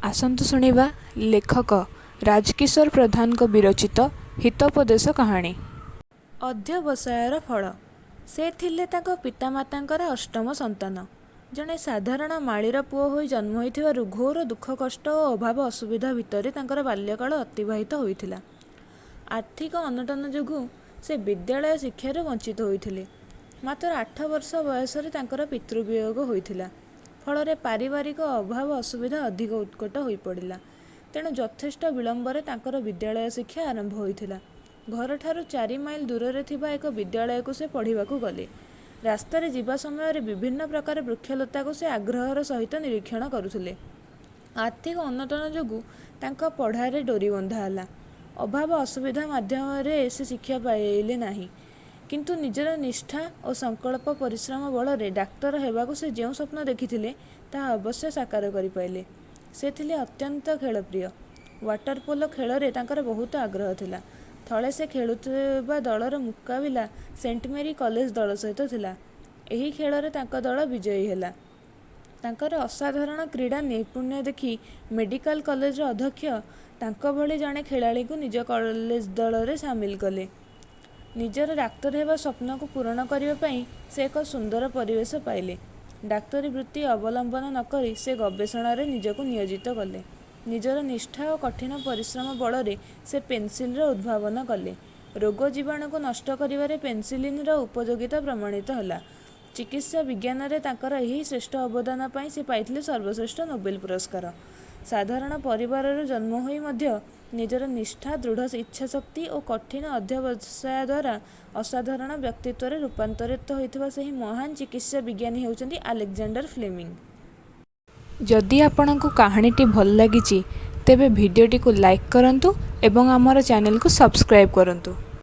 ଆସନ୍ତୁ ଶୁଣିବା ଲେଖକ ରାଜକିଶୋର ପ୍ରଧାନଙ୍କ ବିରଚିତ ହିତୋପଦେଶ କାହାଣୀ। ଅଧ୍ୟବସାୟର ଫଳ। ସେ ଥିଲେ ତାଙ୍କ ପିତାମାତାଙ୍କର ଅଷ୍ଟମ ସନ୍ତାନ। ଜଣେ ସାଧାରଣ ମାଳୀର ପୁଅ ହୋଇ ଜନ୍ମ ହୋଇଥିବାରୁ ଘୋର ଦୁଃଖକଷ୍ଟ ଓ ଅଭାବ ଅସୁବିଧା ଭିତରେ ତାଙ୍କର ବାଲ୍ୟକାଳ ଅତିବାହିତ ହୋଇଥିଲା। ଆର୍ଥିକ ଅନଟନ ଯୋଗୁଁ ସେ ବିଦ୍ୟାଳୟ ଶିକ୍ଷାରୁ ବଞ୍ଚିତ ହୋଇଥିଲେ। ମାତ୍ର 8 ବର୍ଷ ବୟସରେ ତାଙ୍କର ପିତୃବିୟୋଗ ହୋଇଥିଲା। ଫଳରେ ପାରିବାରିକ ଅଭାବ ଅସୁବିଧା ଅଧିକ ଉତ୍କଟ ହୋଇପଡ଼ିଲା। ତେଣୁ ଯଥେଷ୍ଟ ବିଳମ୍ବରେ ତାଙ୍କର ବିଦ୍ୟାଳୟ ଶିକ୍ଷା ଆରମ୍ଭ ହୋଇଥିଲା। ଘରଠାରୁ 4 ମାଇଲ ଦୂରରେ ଥିବା ଏକ ବିଦ୍ୟାଳୟକୁ ସେ ପଢ଼ିବାକୁ ଗଲେ। ରାସ୍ତାରେ ଯିବା ସମୟରେ ବିଭିନ୍ନ ପ୍ରକାର ବୃକ୍ଷଲତାକୁ ସେ ଆଗ୍ରହର ସହିତ ନିରୀକ୍ଷଣ କରୁଥିଲେ। ଆର୍ଥିକ ଅନଟନ ଯୋଗୁଁ ତାଙ୍କ ପଢ଼ାରେ ଡୋରି ବନ୍ଧା ହେଲା। ଅଭାବ ଅସୁବିଧା ମଧ୍ୟରେ ସେ ଶିକ୍ଷା ପାଇଲେ ନାହିଁ। କିନ୍ତୁ ନିଜର ନିଷ୍ଠା ଓ ସଂକଳ୍ପ ପରିଶ୍ରମ ବଳରେ ଡାକ୍ତର ହେବାକୁ ସେ ଯେଉଁ ସ୍ୱପ୍ନ ଦେଖିଥିଲେ, ତାହା ଅବଶ୍ୟ ସାକାର କରିପାରିଲେ। ସେ ଥିଲେ ଅତ୍ୟନ୍ତ ଖେଳପ୍ରିୟ। ୱାଟର ପୋଲୋ ଖେଳରେ ତାଙ୍କର ବହୁତ ଆଗ୍ରହ ଥିଲା। ଥରେ ସେ ଖେଳୁଥିବା ଦଳର ମୁକାବିଲା ସେଣ୍ଟ ମେରୀ କଲେଜ ଦଳ ସହିତ ଥିଲା। ଏହି ଖେଳରେ ତାଙ୍କ ଦଳ ବିଜୟୀ ହେଲା। ତାଙ୍କର ଅସାଧାରଣ କ୍ରୀଡ଼ା ନୈପୁଣ୍ୟ ଦେଖି ମେଡ଼ିକାଲ କଲେଜର ଅଧ୍ୟକ୍ଷ ତାଙ୍କ ଭଳି ଜଣେ ଖେଳାଳିଙ୍କୁ ନିଜ କଲେଜ ଦଳରେ ସାମିଲ କଲେ। ନିଜର ଡାକ୍ତର ହେବା ସ୍ୱପ୍ନକୁ ପୂରଣ କରିବା ପାଇଁ ସେ ଏକ ସୁନ୍ଦର ପରିବେଶ ପାଇଲେ। ଡାକ୍ତରୀ ବୃତ୍ତି ଅବଲମ୍ବନ ନ କରି ସେ ଗବେଷଣାରେ ନିଜକୁ ନିୟୋଜିତ କଲେ। ନିଜର ନିଷ୍ଠା ଓ କଠିନ ପରିଶ୍ରମ ବଳରେ ସେ ପେନିସିଲିନର ଉଦ୍ଭାବନ କଲେ। ରୋଗ ଜୀବାଣୁକୁ ନଷ୍ଟ କରିବାରେ ପେନିସିଲିନର ଉପଯୋଗିତା ପ୍ରମାଣିତ ହେଲା। ଚିକିତ୍ସା ବିଜ୍ଞାନରେ ତାଙ୍କର ଏହି ଶ୍ରେଷ୍ଠ ଅବଦାନ ପାଇଁ ସେ ପାଇଥିଲେ ସର୍ବଶ୍ରେଷ୍ଠ ନୋବେଲ ପୁରସ୍କାର। ସାଧାରଣ ପରିବାରରୁ ଜନ୍ମ ହୋଇ ମଧ୍ୟ ନିଜର ନିଷ୍ଠା, ଦୃଢ଼ ଇଚ୍ଛାଶକ୍ତି ଓ କଠିନ ଅଧ୍ୟବସାୟ ଦ୍ୱାରା ଅସାଧାରଣ ବ୍ୟକ୍ତିତ୍ୱରେ ରୂପାନ୍ତରିତ ହୋଇଥିବା ସେହି ମହାନ ଚିକିତ୍ସା ବିଜ୍ଞାନୀ ହେଉଛନ୍ତି ଆଲେକ୍ଜାଣ୍ଡାର ଫ୍ଲେମିଂ। ଯଦି ଆପଣଙ୍କୁ କାହାଣୀଟି ଭଲ ଲାଗିଛି, ତେବେ ଭିଡ଼ିଓଟିକୁ ଲାଇକ୍ କରନ୍ତୁ ଏବଂ ଆମର ଚ୍ୟାନେଲକୁ ସବସ୍କ୍ରାଇବ୍ କରନ୍ତୁ।